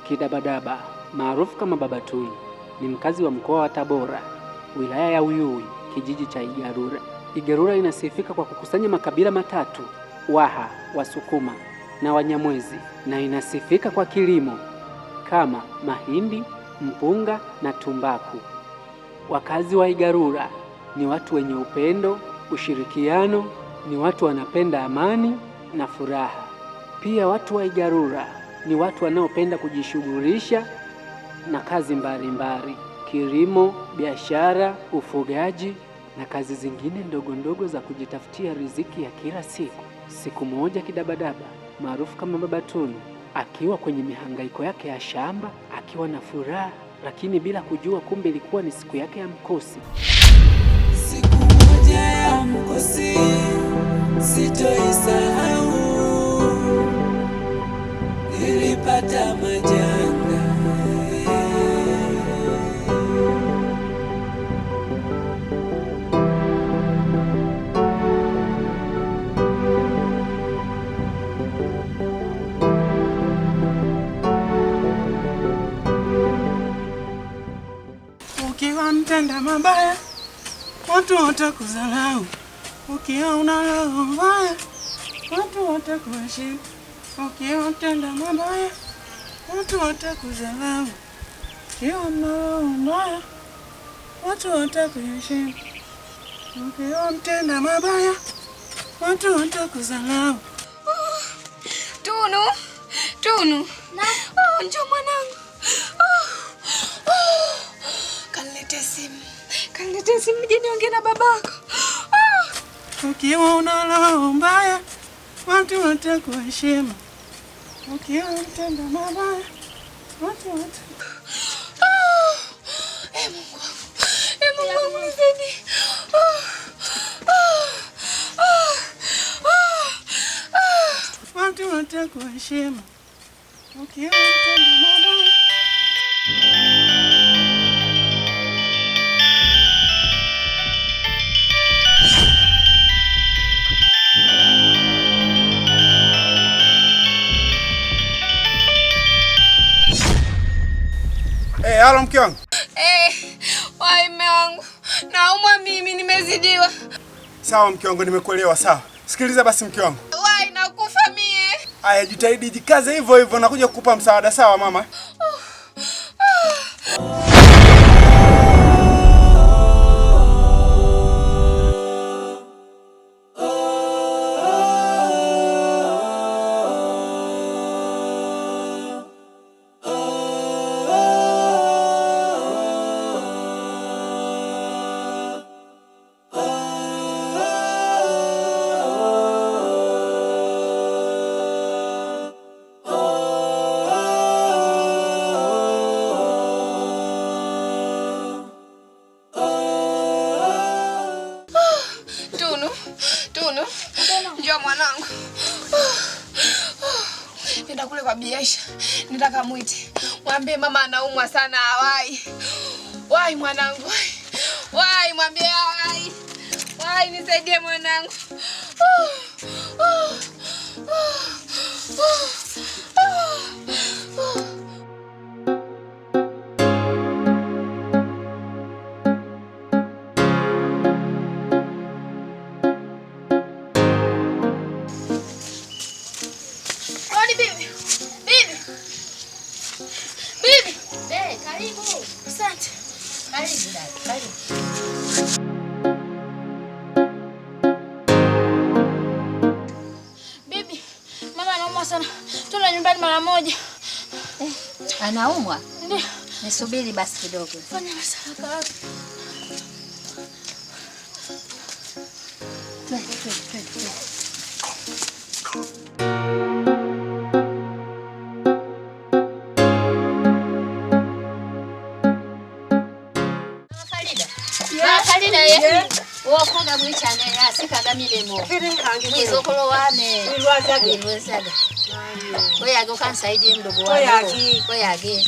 Kidabadaba maarufu kama Baba Tunu ni mkazi wa mkoa wa Tabora, wilaya ya Uyui, kijiji cha Igarura. Igarura inasifika kwa kukusanya makabila matatu, Waha, Wasukuma na Wanyamwezi, na inasifika kwa kilimo kama mahindi, mpunga na tumbaku. Wakazi wa Igarura ni watu wenye upendo, ushirikiano, ni watu wanapenda amani na furaha. Pia watu wa Igarura ni watu wanaopenda kujishughulisha na kazi mbalimbali, kilimo, biashara, ufugaji na kazi zingine ndogo ndogo za kujitafutia riziki ya kila siku. Siku moja Kidabadaba maarufu kama Baba Tunu akiwa kwenye mihangaiko yake ya shamba, akiwa na furaha, lakini bila kujua kumbe ilikuwa ni siku yake ya mkosi. Siku moja ya mkosi sitoisahau, nilipata majanga. Ukiwa mtenda mabaya, watu watakudharau. Ukiwa una roho mbaya, watu watakuheshimu. Ukiwa mtenda mabaya, watu watakudharau. Ukiwa una roho mbaya, watu watakuheshimu. Ukiwa mtenda mabaya, watu watakudharau. Tunu, Tunu. Oh, njoo mwanangu. Oh, oh. Kaniletee simu. Kaniletee simu nije niongee na babako. Oh. Ukiwa una roho mbaya, watu watakuheshimu. Ukiwa mtenda mabaya, watu wata Oh. Eh, Mungu wangu. Eh, Mungu wangu nisaidie. Oh. Oh. Oh. Oh. Oh. Watu watakuheshimu. Ukiwa mtenda mabaya. Eh, halo mke wangu. Eh, wai mume wangu. Naumwa mimi, nimezidiwa. Sawa mke wangu, nimekuelewa sawa. Sikiliza basi mke wangu. Wai nakufa mie. Aya, jitahidi jikaze hivyo hivyo, nakuja kukupa msaada sawa mama? Tunu, Tunu, njoo mwanangu. Nenda kule kwa Biasha, nenda kamwite, mwambie mama anaumwa sana, hawai. Wai mwanangu, wai, wai, mwambie hawai. Wai, nisaidie mwanangu. Oh, oh, oh, oh, oh. Rodi bibi. Bibi. Bibi. Be, karibu. Asante. Karibu dada, karibu. Bibi, mama anaumwa sana. Tuna nyumbani mara moja. Anaumwa? Ndio. Nisubiri basi kidogo. Fanya basi haraka. Twende, twende, twende, twende. Farida ye. Wokoga mwichane asikaga milimo. Mwizukulu wane. Wilwazaga. Weyage ukansaidie mdogo wangu. Weyage.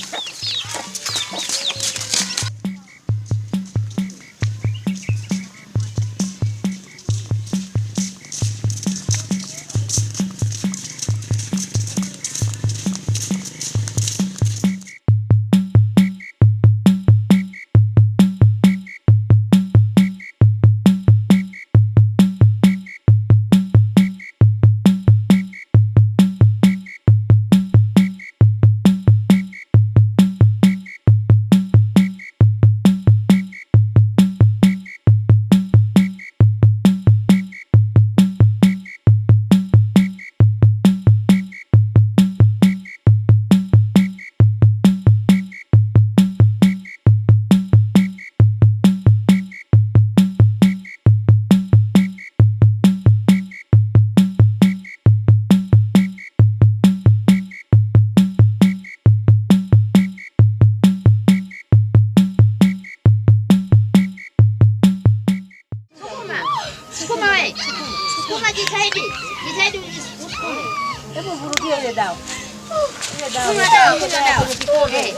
Kunywa dawa.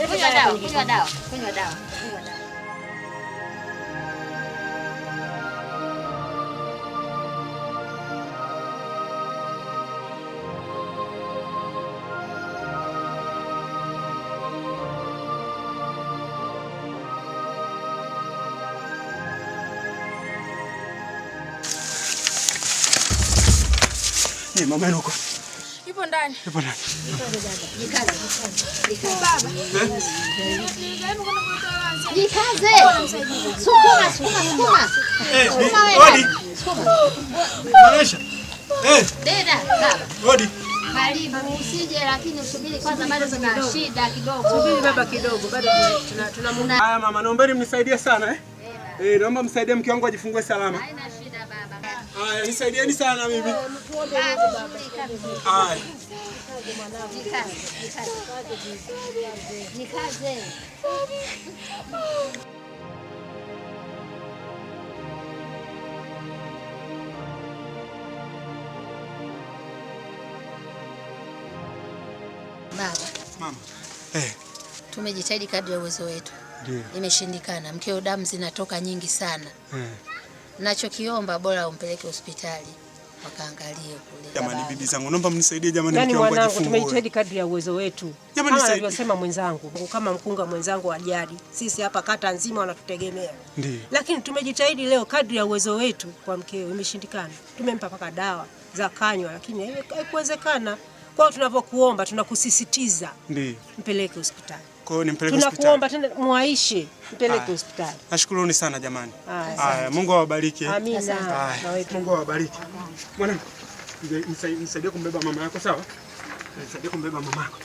Kunywa dawa, kunywa dawa, kunywa dawa. Mama yenu uko? Yupo ndani. Yupo ndani. Jikaze. Baba. Jikaze. Sukuma, sukuma, sukuma. Odi. Manisha. Deda, baba. Odi. Karibu, usije lakini usubiri kwanza, bado tuna shida kidogo. Subiri baba kidogo, bado tuna Haya mama, naombeni mnisaidie sana Naomba msaidie mke wangu ajifungue salama. Haina shida baba. Haya, nisaidieni sana mimi. Haya. Jikaze. Baba. Mama. Tumejitahidi kadri ya uwezo wetu. Ndio. Imeshindikana. Mkeo damu zinatoka nyingi sana. Nachokiomba bora umpeleke hospitali wakaangalie kule. Jamani bibi zangu, naomba mnisaidie jamani, mke mke wangu ajifungue. Tumejitahidi kadri ya uwezo wetu. Jamani kama alivyosema mwenzangu, kama mkunga mwenzangu wa jadi, sisi hapa kata nzima wanatutegemea. Ndio. Lakini tumejitahidi leo kadri ya uwezo wetu kwa mkeo, imeshindikana. Tumempa paka dawa za kanywa lakini haikuwezekana. Kwa hiyo tunapokuomba tunakusisitiza. Ndio. Mpeleke hospitali. Kwa hiyo nimpeleke hospitali. Tunakuomba tena muaishe, mpeleke hospitali. Nashukuruni sana jamani. Haya, Mungu awabariki. Amina. Mungu awabariki. Mwanangu, nisaidie kumbeba mama yako sawa? Nisaidie kumbeba mama yako.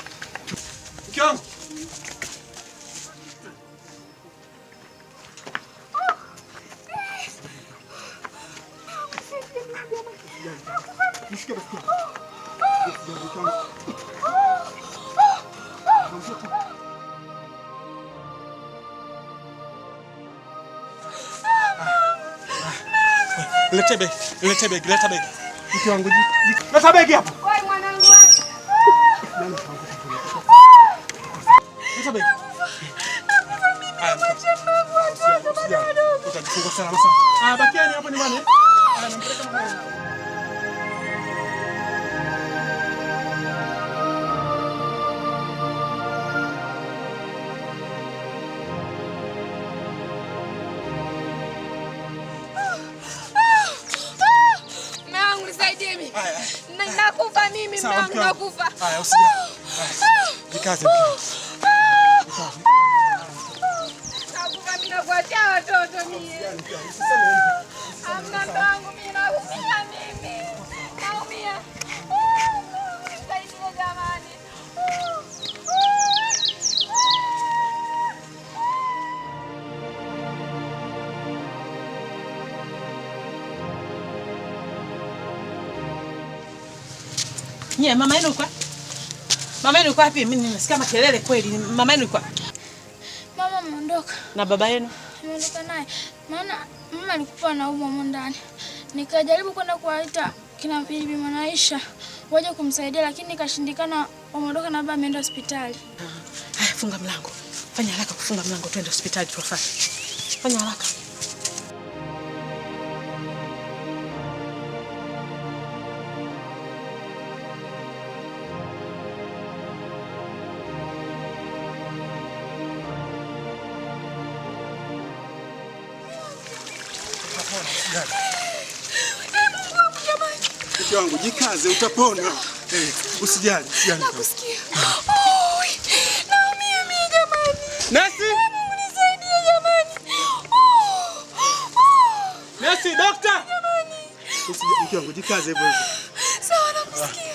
Mke wangu. Nishike basi. Leta begi, leta begi, leta begi. Mke wangu, leta begi hapo. Wewe mwanangu wewe. Leta begi. Utajifunga salama sana. Ah, bakiani hapo nyumbani. Ah, nampeleka mama. Nakufa mimi, mwanangu nakufa. Haya, usijali. Jikaze. Nakufa mimi, nakuachia watoto mimi. Amna mwanangu mimi naumia mimi. Naumia. Nisaidie jamani. Nye, mama yenu yuko? Mama yenu yuko wapi? Mimi nimesikia makelele kweli. Mama yenu yuko? Mama ameondoka. Na baba yenu? Ameondoka naye. Maana mama alikuwa anaumwa humo ndani. Nikajaribu kwenda kuwaita kina bibi Mwanaisha waje kumsaidia lakini nikashindikana, wameondoka na baba ameenda hospitali. Haya, funga mlango. Fanya haraka kufunga mlango twende hospitali tuwafuate. Fanya haraka. Mke wangu, jikaze utapona. Usijali, usijali. Nakusikia. Oi, naumia mimi jamani. Nesi? Mungu nisaidie jamani. Nesi, doctor. Jamani. Usijali, mke wangu, jikaze hivyo hivyo. Sawa, nakusikia.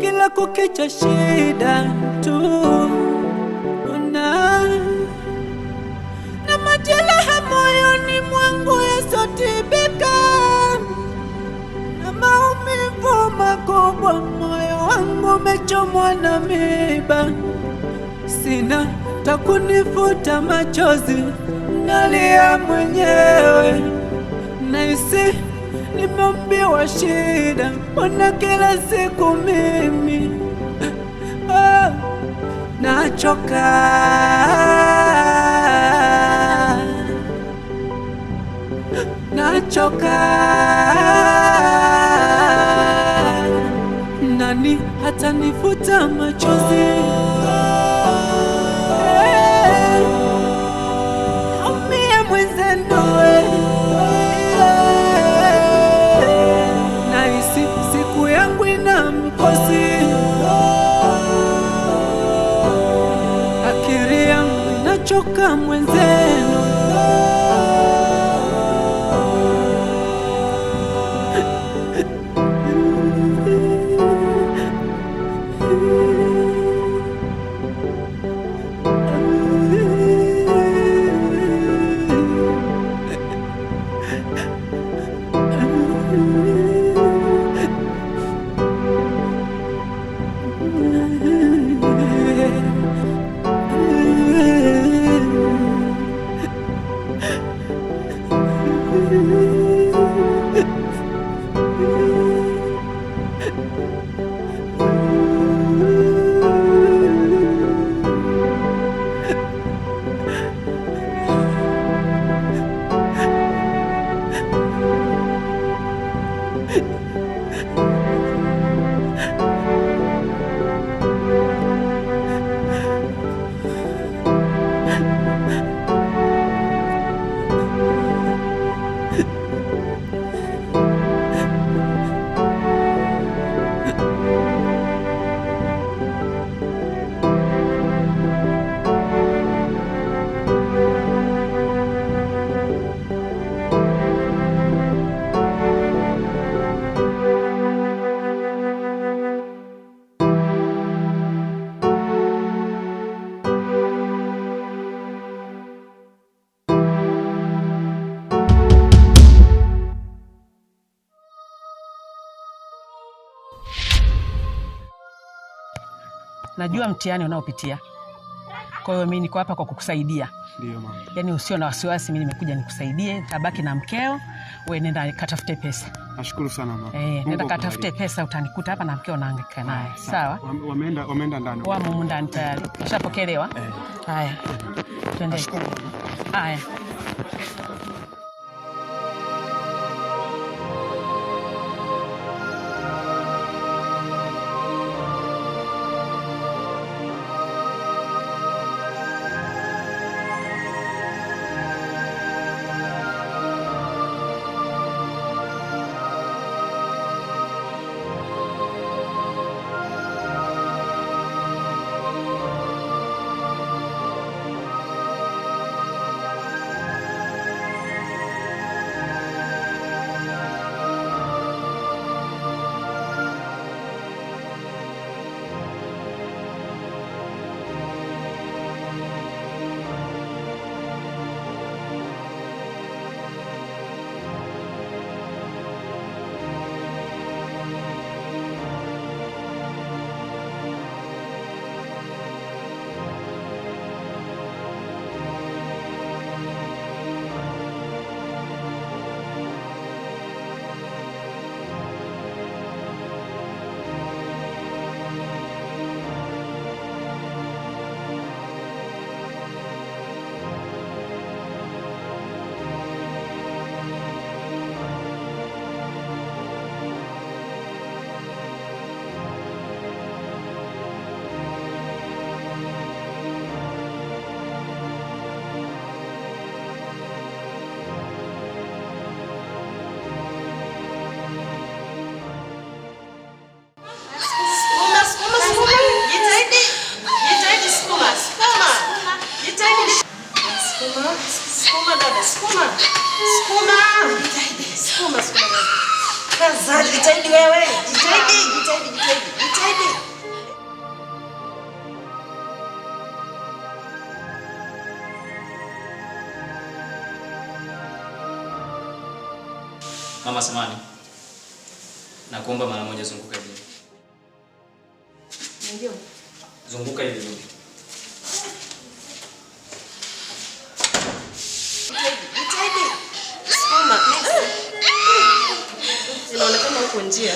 Kila kukicha shida tu na, na majeraha moyoni mwangu yasotibika, na maumivu makubwa, moyo wangu umechomwa na miba. Sina takunifuta machozi, nalia mwenyewe. Nahisi nimeumbiwa shida, mbona kila siku mimi oh, nachoka. Nachoka. Nani hata nifuta machozi? Hey, umie mwenzenu, nahisi siku yangu ina mkosi, akili yangu inachoka mwenzenu. Najua mtihani unaopitia. Kwa hiyo mimi niko hapa kwa kukusaidia. Ndio mama. Yaani usio na wasiwasi, mimi nimekuja nikusaidie. Tabaki na mkeo, wewe nenda katafute pesa. Nashukuru sana mama. Nenda katafute pesa, utanikuta hapa na mkeo naangaika naye. Sawa? Wameenda ndani. Wamo humu ndani tayari. Ushapokelewa? Haya. Twende. Nashukuru mama. Haya. Sukuma dada, sukuma. Sukuma. Sukuma, sukuma dada. Kaza, jitahidi wewe. Jitahidi, jitahidi, jitahidi. Jitahidi. Mama samani, nakuomba mara moja zunguka hivi. Ndio. Zunguka hivi vizuri. Jitahidi. Sukuma. Inaonekana huko njia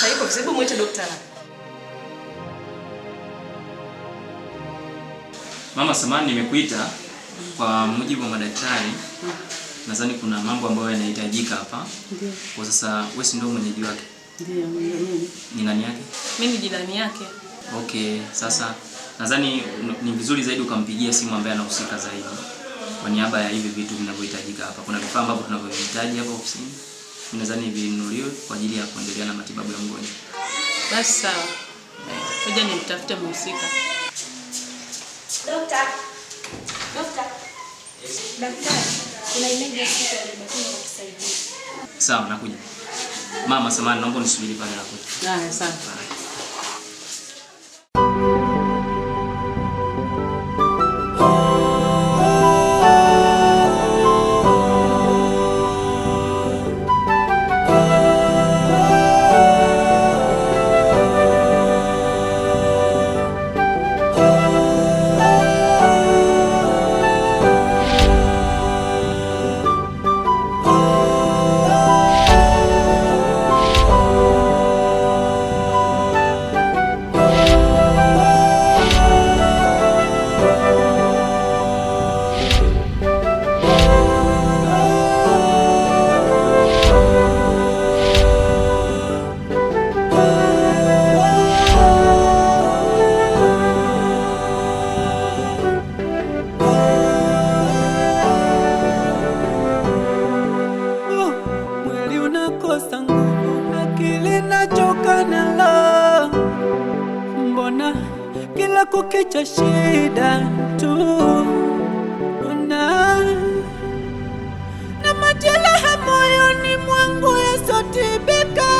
haiko vizuri. Hebu muite daktari. Mama samani, nimekuita kwa mujibu wa madaktari. Nadhani kuna mambo ambayo yanahitajika hapa. Ndio. Kwa sasa wewe si ndio mwenyeji wake? Ndio, mimi. Ni nani yake? Mimi ni jirani yake. Okay, sasa nadhani ni vizuri zaidi ukampigia simu ambaye anahusika zaidi kwa niaba ya hivi vitu vinavyohitajika hapa. Kuna vifaa ambavyo tunavyohitaji hapa ofisini. Mimi nadhani vinunuliwe kwa ajili ya kuendelea na matibabu ya mgonjwa. Basi sawa. Ngoja nimtafute mhusika. Dokta. Dokta. Daktari, kuna emergency kwa Babatuni kutusaidia. Sawa, nakuja. Mama samahani, naomba nisubiri pale nakuja. Haya, sawa. Kosa nguvu, akili nachoka nalo, mbona kila kukicha shida tu, ona na majeraha moyoni mwangu yasotibika,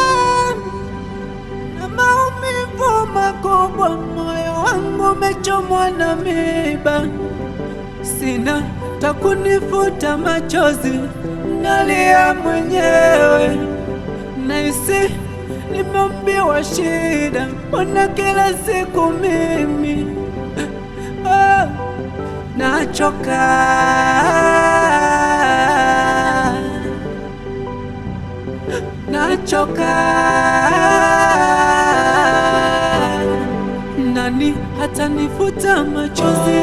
na maumivu makubwa, moyo wangu umechomwa na miba, sina takunifuta machozi, nalia mwenyewe, nahisi nimeambiwa shida, mbona kila siku mimi oh, nachoka, nachoka, nani hatanifuta machozi?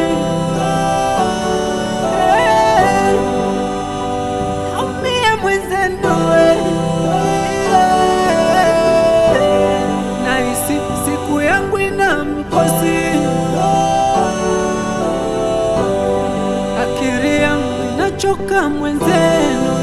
Nahisi siku yangu ina mkosi, akili yangu inachoka mwenzenu.